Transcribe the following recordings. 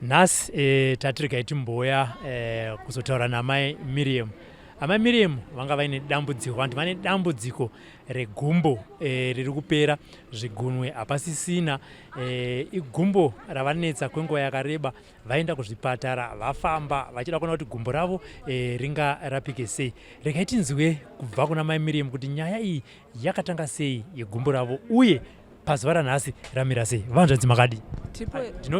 Nhasi e, tatiregai timboya e, kuzotaura naamai Miriam. Amai Miriam vanga vaine dambudziko, vanti vane dambudziko regumbo e, riri kupera zvigunwe hapasisina. E, igumbo ravanetsa kwenguva yakareba, vaenda kuzvipatara, vafamba vachida kuona kuti gumbo ravo e, ringarapike sei. Regai tinzwe kubva kuna mai Miriam kuti nyaya iyi yakatanga sei yegumbo ravo uye pazuva ranhasi ramira sei. Vanzvadzi makadii?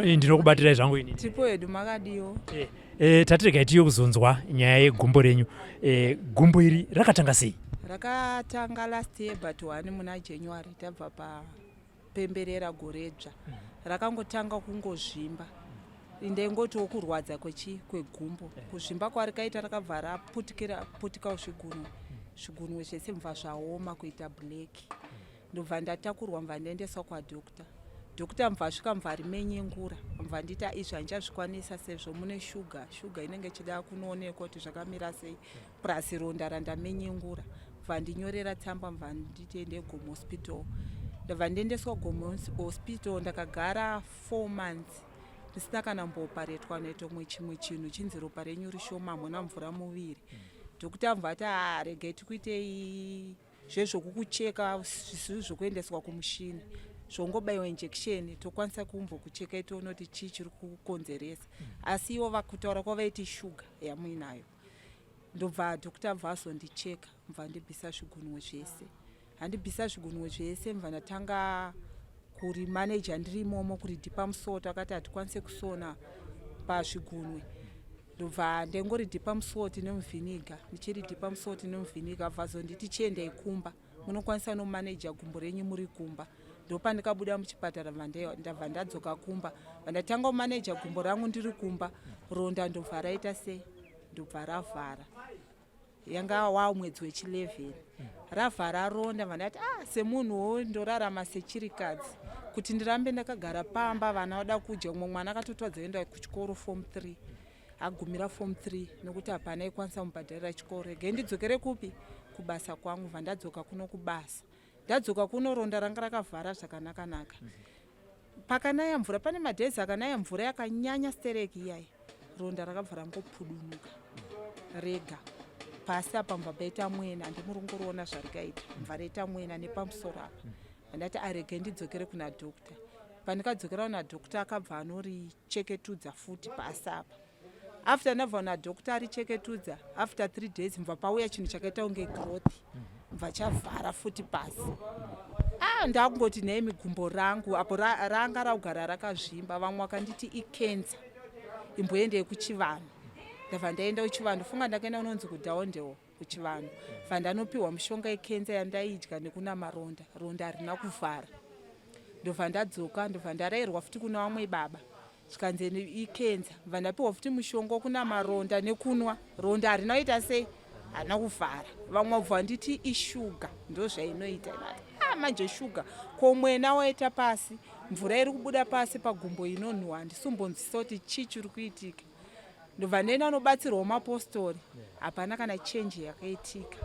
Eh, ndinokubatirai zvangu ini. Tipo hedu makadiwo. Eh, eh, tatiregai tiyo kuzonzwa nyaya yegumbo renyu. Eh, gumbo iri rakatanga sei? Rakatanga last year but one muna January tabva pa pemberera goredzva. Rakangotanga kungozvimba. Ndaingotiwo kurwadza kwechi kwegumbo. Kuzvimba kwarikaita rakabva raputikira putika zvigunwe. Zvigunwe zvese mva zvaoma kuita black. Ndobva ndatakurwa mva ndaendeswa kwadoctor. Doctor mva asvika mva rimenyengura mva nditi izvi handichazvikwanisa sezvo mune shuga shuga inenge ichida kunoonekwa kuti zvakamira sei plus ronda randamenyengura mva ndinyorera tsamba mva nditi ende Gomo hospital ndabva ndiendeswa Gomo hospital ndakagara 4 months ndisina kana mbooparetwa netomwe chimwe chinhu chinzi ropa renyu rishoma hamuna mvura muviri doctor mva ati ah, regai tikuitei zvezvokukucheka zvisiri zvokuendeswa kumushini zvongobaiwa injection tokwanisa kumbokucheka itoona kuti chii chiri kukonzeresa asi ivo vakutaura kwavaiti shuga yamuinayo ndobva doctor bva azondicheka mva ndibvisa zvigunwe zvese handibvisa zvigunwe zvese mva ndatanga kurimaneja ndiri imomo kuridhipa musoto akati hatikwanise kusona pazvigunwe ndobva ndengori-dhipa musoti nemuvhiniga ndichiri-dhipa musoti nemuvhiniga bva zonditi chiendai kumba munokwanisa nomaneja gumbo renyu muri kumba ndopandikabuda muchipatara ndabva ndadzoka kumba vandatanga kumaneja gumbo rangu ndiri kumba ronda ndobva raita sei ndobva ravhara yanga wa mwedzi wechi11 ravhara ronda vandati ah semunhuwo ndorarama sechirikadzi kuti ndirambe ndakagara pamba vana vada kudya umwe mwana akatotadza kuenda kuchikoro form 3 agumira form 3 nokuti hapana ikwanisa kumubhadharira chikoro regai ndidzokere kupi kubasa kwangu bva ndadzoka kuno kubasa ndadzoka kuno ronda ranga rakavhara zvakanaka-naka pakanaya mvura pane madhezi akanaya mvura yakanyanya stereki iyai ronda rakabva rangopudunuka rega pasi apa mva paita mwena handimurongoroona zvarikaita mva raita mwena nepamusoro apa andati arege ndidzokere kuna doctor pandikadzokera kuna doctor akabva anoricheketudza futi pasi apa after ndabva kuna doctor aricheketudza after 3 days mva pauya chinhu chakaita kunge growth mva chavhara futi pasi ah ndakungoti nhai migumbo rangu apo ranga rakugara rakazvimba vamwe vakanditi icancer imboendei kuchivanhu ndabva ndaenda kuchivanhu funga ndakaenda unonzi kuDowndale kuchivanhu bva ndanopiwa mushonga yecancer yandaidya nekuna maronda ronda harina kuvhara ndobva ndadzoka ndobva ndarayirwa futi kuna vamwe baba zvikanzi icancer bva ndapiwa futi mushonga wekuna maronda nekunwa ronda harina kuita sei harina kuvhara vamwe bva nditi ishuga ndo zvainoita ah, manje shuga ko mwena waita pasi mvura iri kubuda pasi pagumbo inonhuhwa handisumbonzwisa kuti chii chiri kuitika ndobva ndaenda nobatsirwawo mapostori hapana kana change yakaitika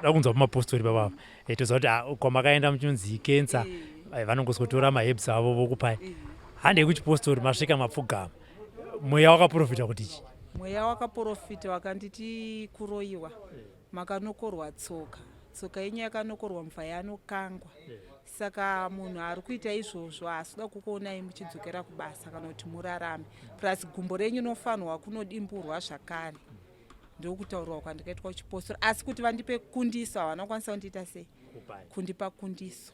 da kunzwa pamapostori babava eh, toziva kuti ah, kwamakaenda muchinzi icancer eh, vanongoswotora maherbs avo vokupai handei kuchipostori masvika mapfugama mweya wakaprofita kuti chi mweya wakaprofita wakanditi kuroyiwa makanokorwa tsoka tsoka yenyu yakanokorwa mubva yanokangwa saka munhu ari kuita izvozvo haasi kuda kukuonai muchidzokera kubasa kana kuti murarame plus gumbo renyu rinofanirwa kunodimburwa zvakare ndokutaurwa kwandikaitwa kuchipostori asi kuti vandipe kundiso havana kukwanisa kundiita sei kundipa kundiso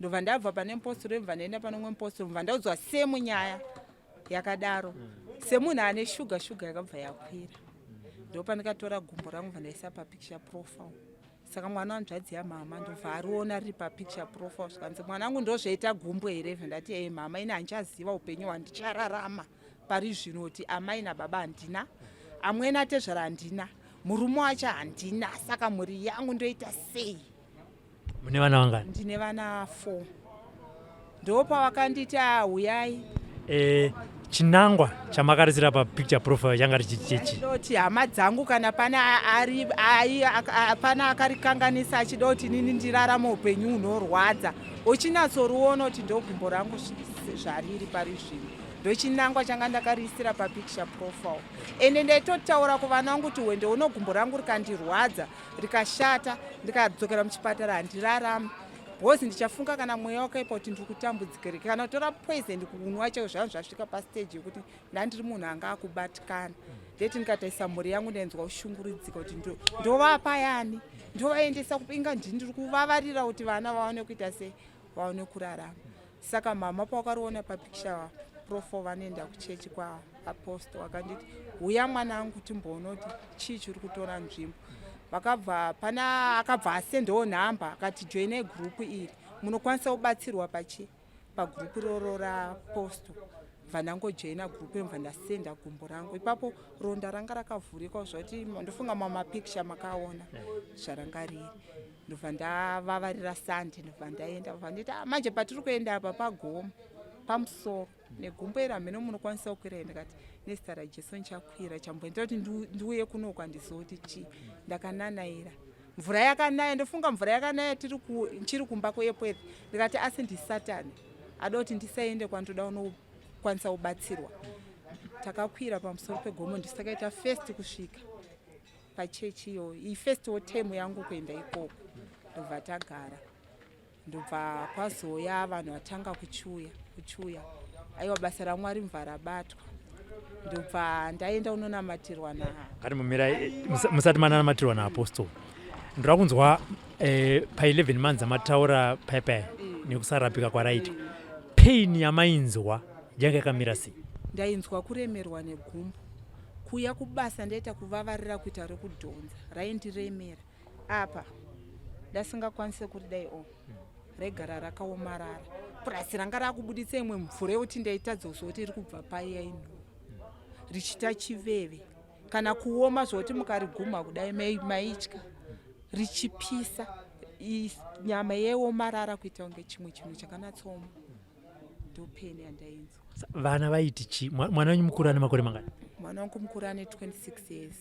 ndobva ndabva pane mupostori ndobva ndaenda pane umwe mupostori ndobva ndaudzwa semu nyaya yakadaro semunhu ane shuga shuga yakabva yakwira ndopandikatora gumbo rangu bva ndaisa papicture profile saka mwana wanzvadzi yamama ndobva ariona riri papicture profile zvikanzi mwana wangu ndozvaita gumbo here bva ndati e mama ini handichaziva upenyu hwandichararama pari zvino kuti amai nababa handina amwene atezvara handina murume wacho handina saka mhuri yangu ndoita sei mune vana vangani ndine vana 4 ndopavakanditi ahuyai e, chinangwa chamakarisira papicture profile changa richichechi ndoti hama dzangu kana pana ari pana akarikanganisa achida kuti inini ndirarama upenyu hunorwadza uchinatsoruona kuti ndogumbo rangu zvariri pari zvino. Ndochinangwa changa ndakariisira papicture profile. Ende ndaitotaura kuvana vangu kuti hwende uno gumbo rangu rikandirwadza, rikashata, ndikadzokera muchipatara handirarami. Because ndichafunga kana mweya wakaipa kuti ndiri kutambudzikirei. Kana kutora poison kunwa chaiko zvanga zvasvika pastage yekuti ndandiri munhu anga akubatikana. Ndeti ndikataisa mhuri yangu ndainzwa kushungurudzika kuti ndovapa yani, ndovaendesa kupi, inga ndini ndiri kuvavarira kuti vana vaone kuita sei, vaone kurarama. Saka mama pawakariona papicture profile vanoenda kuchechi kwaapostle, vakanditi huya mwanangu timboona kuti chii chiri kutora nzvimbo. Vakabva pana akabva asendawo nhamba akati joinai gurupu iri, munokwanisa kubatsirwa pachi pagurupu iroro raapostle. Bva ndangojoina gurupu iro, bva ndasenda gumbo rangu ipapo. Ronda ranga rakavhurika zvoti ndofunga mamapicture makaona zvaranga riri. Ndobva ndavavarira sandi, ndobva ndaenda, bva nditi ah, manje patiri kuenda apa pagomo pamusoro negumbo iri hameno munokwanisa kukwira. Ndikati nezita raJesu ndichakwira, chamboita kuti ndiuye kunoku handizoti chii. Ndakananaira mvura yakanaya, ndofunga mvura yakanaya ndichiri kumba kuEpworth. Ndikati asi ndisatani ada kuti ndisaende kwandoda unokwanisa kubatsirwa. Takakwira pamusoro pegomo, ndisakaita first kusvika pachechi iyo, ifirst term yangu kuenda ikoko. Ndobva tagara, ndobva kwazoya vanhu vatanga kuchiuya kuchiuya, aiwa basa raMwari mubva rabatwa. Ndobva ndaenda unonamatirwa na Ngati mumira musati manamatirwa naapostle, ndoda kunzwa pa11 months amataura paipai nekusarapika kwaraitwa, pain yamainzwa yanga yakamira sei? Ndainzwa kuremerwa negumbo. Kuuya kubasa ndaita kuvavarira kuita rekudhonza, raindiremera. Apa ndasingakwanise kuridai o raigara rakaomarara, purasi ranga rakubuditsa imwe mvura yekuti ndaitadza kuzoti iri kubva pai, yainhuwa richiita chiveve kana kuoma zvokuti mukariguma kudai maitya, richipisa, nyama yeomarara kuita kunge chimwe chinhu chakanatsooma. Ndopain yandainzwa. Vana vaiti chi? Mwana wenyu mukuru ane makore mangani? Mwana wangu mukuru ane 26 years.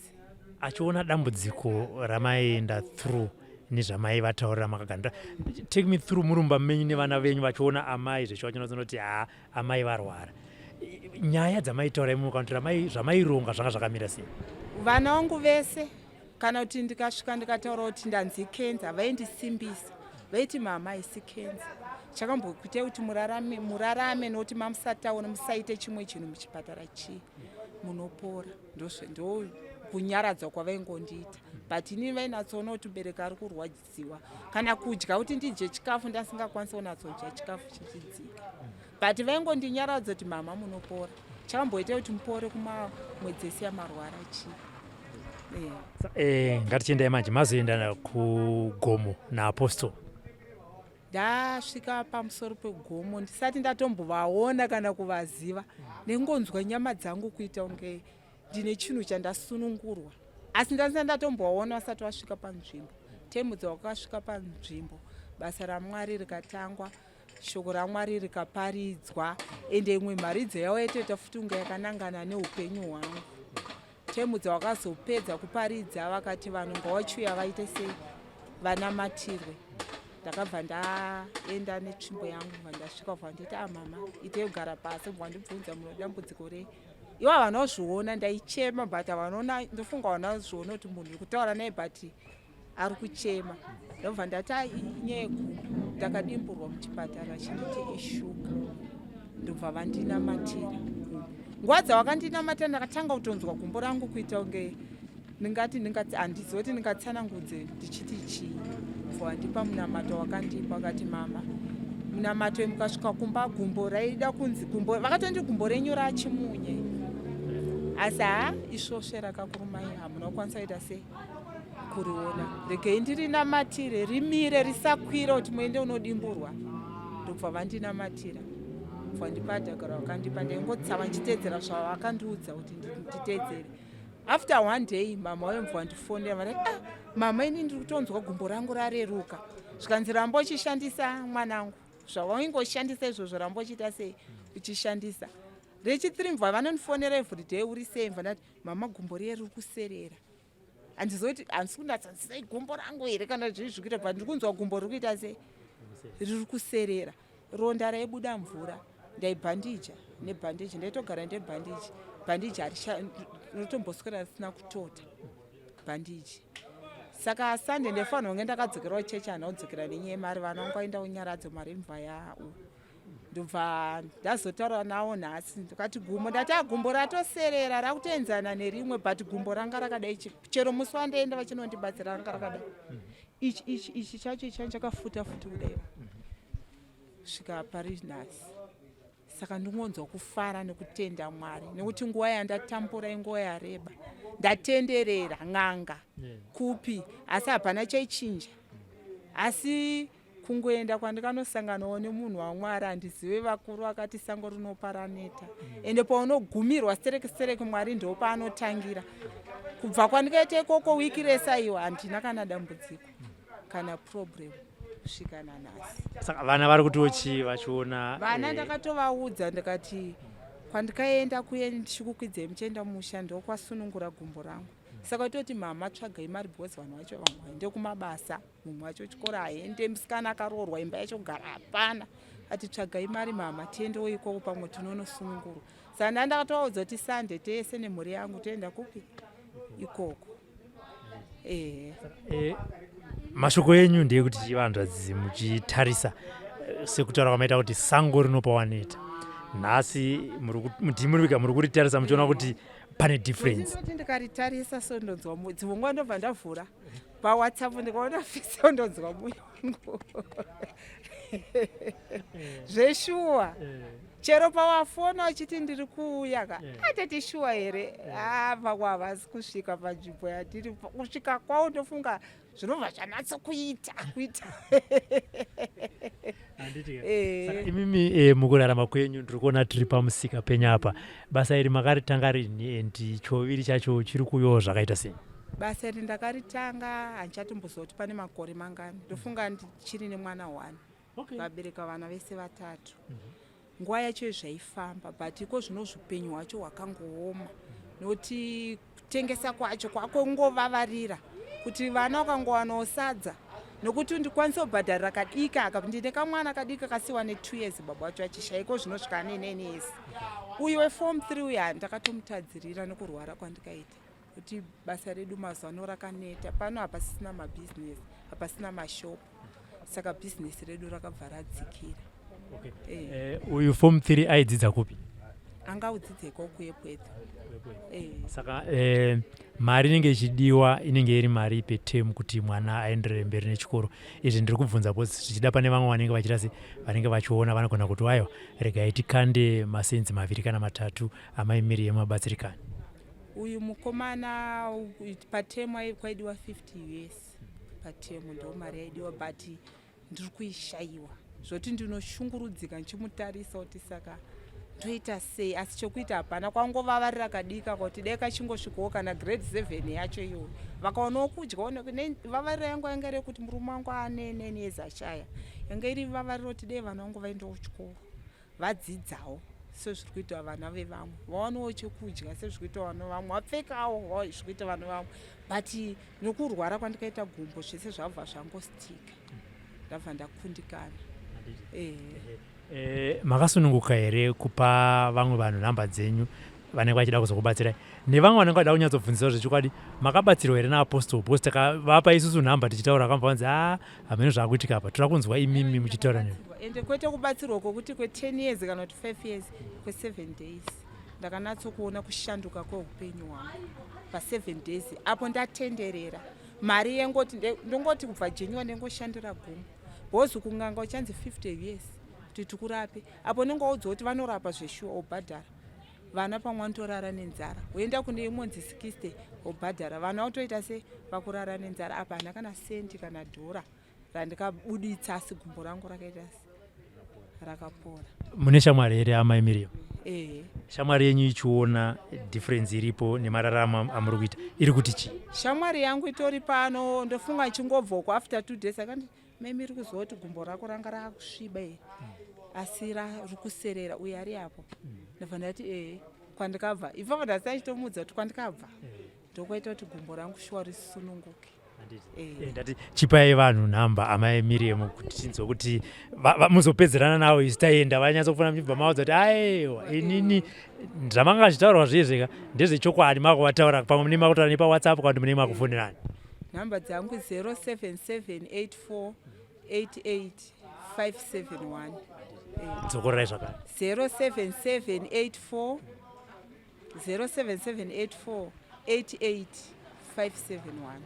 Achiona dambudziko ramaienda through nezvamaivataurira makaganda, take me through murumba menyu nevana venyu vachiona amai zvechiva chinozonoti ha amai varwara, nyaya dzamaitaura imi kana kuti zvamaironga zvanga zvakamira sei? Vana vangu vese, kana kuti ndikasvika ndikataura kuti ndanzi kenza, vaindisimbisa, vaiti mama haisi kenza, chakambokuitai kuti murarame, murarame nokuti mamusataona musaite chimwe chinhu muchipatara chii, munopora. Ndo kunyaradzwa kwavaingondiita, but inini vainatsoona kuti mubereki ari kurwadziwa. Kana kudya, kuti ndidye chikafu, ndasingakwanisi kunatsodya chikafu chichidzika, but vaingondinyaradza kuti mama munopora, chakamboita kuti mupore kumamwedzi ese yamarwara chii? Ngatichiendai manje, mazoenda kugomo naapostle. Ndasvika pamusoro pegomo ndisati ndatombovaona kana kuvaziva, nengonzwa nyama dzangu kuita kunge ndine chinhu chandasunungurwa, asi ndasati ndatombovaona vasati vasvika panzvimbo. Temu dzavakasvika panzvimbo, basa raMwari rikatangwa, shoko raMwari rikaparidzwa, ende imwe mharidzo yavo yaitoita futi kunge yakanangana neupenyu hwangu. Temu dzavakazopedza kuparidza, vakati vanhu ngavachiuya vaite sei, vanamatirwe. Ndakabva ndaenda netsvimbo yangu, bva ndasvika, bva nditi a ah, mama itei kugara pasi. Bva ndibvunza muno dambudziko rei. Ivo havanozviona ndaichema, but havanoona, ndofunga vanazviona kuti munhu uri kutaura naye but ari kuchema. Ndobva ndati inyaya yegumbo, ndakadimburwa muchipatara chinditi ishuka. Ndobva vandinamatira gumbo. Nguva dzavakandinamatira ndakatanga kutonzwa gumbo rangu kuita kunge ndingati ndingati handizivi kuti ndingatsanangudze ndichiti chii. Bva vandipa munamato wakandipa, vakati mama munamato mukasvika kumba gumbo raida kunzi gumbo, vakatondi gumbo renyu rachimunye, asi ha isvosve rakakurumai, hamuna kukwanisa kuita sei kuriona, regei ndirinamatire rimire risakwira kuti muende unodimburwa. Ndobva vandinamatira, bva ndipa dhagara vakandipa, ndaingotsava ndichiteedzera zvavakandiudza kuti nditeedzere. After one day mama wayo mubva wandifonera, vati ah, mama ini ndiri kutonzwa gumbo rangu rareruka. Zvikanzi ramba uchishandisa mwanangu zvawaingoshandisa izvozvo, ramba uchiita sei, uchishandisa. Rechithree mva vanondifonera everyday, uri sei? Mva ndati mama gumbo riye riri kuserera, handizoti handisi kunatsa gumbo rangu here kana zvii zviri kuita, but ndiri kunzwa gumbo riri kuita sei, riri kuserera. Ronda raibuda mvura, ndaibhandija. Nebhandeji ndaitogara ndebhandeji, bhandeji rinotomboswera risina kutota bhandeji. Saka Sunday ndaifanirwa kunge ndakadzokerawo chechi, hana kudzokera nenyaya yemari. Vana vangu vaenda kunyaradzo, mari imva yau. Ndobva ndazotaura navo nhasi, ndikati gumbo, ndati agumbo ratoserera, rakutoenzana nerimwe, but gumbo ranga rakadai. Chero musi wandaenda vachinondibatsira ranga rakadai. Ichi ichi ichi chacho ichi chakafuta futi kudai kusvika pari nhasi. Saka ndingonzwa kufara nekutenda Mwari, nekuti nguva yandatambura inguva yareba. Ndatenderera n'anga kupi, asi hapana chaichinja. Asi kungoenda kwandikanosanganawo nemunhu waMwari, handizive, vakuru vakati sango rinopa raneta, ende paunogumirwa stereki stereki, Mwari ndo paanotangira. Kubva kwandikaita ikoko, wiki rese aiwa, handina kana dambudziko kana problem kusvika nanhasi. Saka vana vari kutiwo chii vachiona? Vana ndakatovaudza, ndikati kwandikaenda kuye ndichikukwidzei muchienda musha, ndokwasunungura gumbo rangu. Saka toti mama, tsvagai mari, because vanhu vacho vamwe vaende kumabasa, mumwe wacho chikoro haende, musikana akaroorwa, imba yacho gara hapana. Ati tsvagai mari mama, tiendewo ikoko, pamwe tinonosunungurwa. Saka nda ndakatovaudza kuti Sunday tese nemhuri yangu toenda kupi? Ikoko, ehe. Mashoko enyu ndeyekuti chivanzvadzi muchitarisa, sekutaura kwamaita kuti sango rinopa waneta, nhasi ndimi muri muri kuritarisa muchiona kuti pane difference? Ndinoti ndikaritarisa so ndonzwa dzimwe nguva ndobva ndavhura paWhatsApp, ndikaona fiso ndonzwa mwoyo wangu zveshuwa. Chero pawafona uchiti ndiri kuuya ka, atati shuwa here? A, pamwe havasi kusvika panzvimbo yatiri. Kusvika kwavo ndofunga zvinobva zvanatsokuita kuita. Saka imimi mukurarama kwenyu, ndiri kuona tiri pamusika penyu apa, basa iri makaritanga rini and choviri chacho chiri kuuyawo zvakaita sei? Basa iri ndakaritanga, handichatomboziva kuti pane makore mangani. Ndofunga ndichiri nemwana one. Vabereka vana vese vatatu. Nguva yacho zvaifamba, but iko zvino upenyu hwacho hwakangooma, nokuti kutengesa kwacho kwakongovavarira kuti vana vakangowanawo sadza, nokuti ndikwanise kubhadharira kadiki aka. Ndine kamwana kadiki kasiwa ne2 years baba vacho achishaiko, zvinosvika ane 9 years. Uyu weform 3 uyu ndakatomutadzirira nekurwara kwandikaita, kuti basa redu mazuva ano rakaneta. Pano hapasisina mabhizinesi, hapasina mashopu, saka bhizinesi redu rakabva radzikira. Uyu form 3 aidzidza kupi? Angaudzidze ikoko kuEpworth. Saka mari inenge ichidiwa inenge iri mari petemu kuti mwana aenderere mberi nechikoro? Izvi ndiri kubvunza because zvichida pane vamwe vanenge vachiita se vanenge vachiona, vanogona kuti aiwa, regai tikande masenzi 2 kana 3, amai Miriam abatsirikani. Uyu mukomana patemu kwaidiwa 50 US patemu, ndo mari yaidiwa, but ndiri kuishayiwa, zvoti ndinoshungurudzika ndichimutarisa kuti saka ndoita sei? Asi chokuita hapana, kwangovavarira kadika kuti dai kachingosvikawo kana grade 7 yacho iyoyo, vakaonawo kudya. Vavariro yangu yanga iri yekuti murume wangu ane 9 years ashaya, yanga iri vavariro kuti dai vana vangu vaendawo kuchikoro, vadzidzawo sezviri kuita vana vevamwe, vawanewo chekudya sezviri kuita vana vamwe, vapfekawo zviri kuita vana vamwe. But nokurwara kwandikaita gumbo, zvese zvabva zvangostika, ndabva ndakundikana. Makasununguka here kupa vamwe vanhu nhamba dzenyu vanenge vachida kuzokubatsirai, nevamwe vanenge vachida kunyatsobvunzisawo zvechokwadi, makabatsirwa here naapostle? Because takavapa isusu nhamba tichitaura, akambva vanzi a hameno zvaakuitika apa, toda kunzwa imimi muchitaura ne Ende kwete kubatsirwa kwokuti kwe10 years kana kuti 5 years, kwe7 days ndakanatsokuona kushanduka kweupenyu hwangu pa7 days apo. Ndatenderera mari yengoti ndongoti kubva January ndengoshandira gumbo, because kunganga uchanzi 50 years kuti tikurape, apo unenge waudzwa kuti vanorapa zveshuwa, wobhadhara. Vana pamwe vanotorara nenzara, woenda kune imwe 60, wobhadhara. Vana votoita se vakurara nenzara, apa hana kana sendi kana dhora randikabuditsa, asi gumbo rangu rakaita se rakapora. Mune shamwari here, amai Miriam? Ehe. Shamwari yenyu ichiona difference iripo nemararamo amuri kuita, iri kuti chii? Shamwari yangu itori pano, ndofunga ichingobvoko after 2 days akandi, "Memi, ri kuziva kuti gumbo rako ranga raakusviba here, asi riri kuserera uye ari apo?" Ndobva ndati ehe, kwandikabva ipapo ndasai chitomuudza kuti kwandikabva ndokwaita kuti gumbo rangu shuwa risununguke. Eh, ndati chipai vanhu nhamba amai Miriam kuti tinzwe kuti muzopedzerana navo isu taenda, vanyatsa kufona muchibva maudza kuti aiwa, inini zvamanga zvitaurwa zvezveka ndezvechokwadi, makuvataura pamwe mune makutaura nepaWhatsApp kana kuti mune makufonerani. Nhamba dzangu 07784 88 571. Dzokorerai zvakare. 07784 07784 88 571.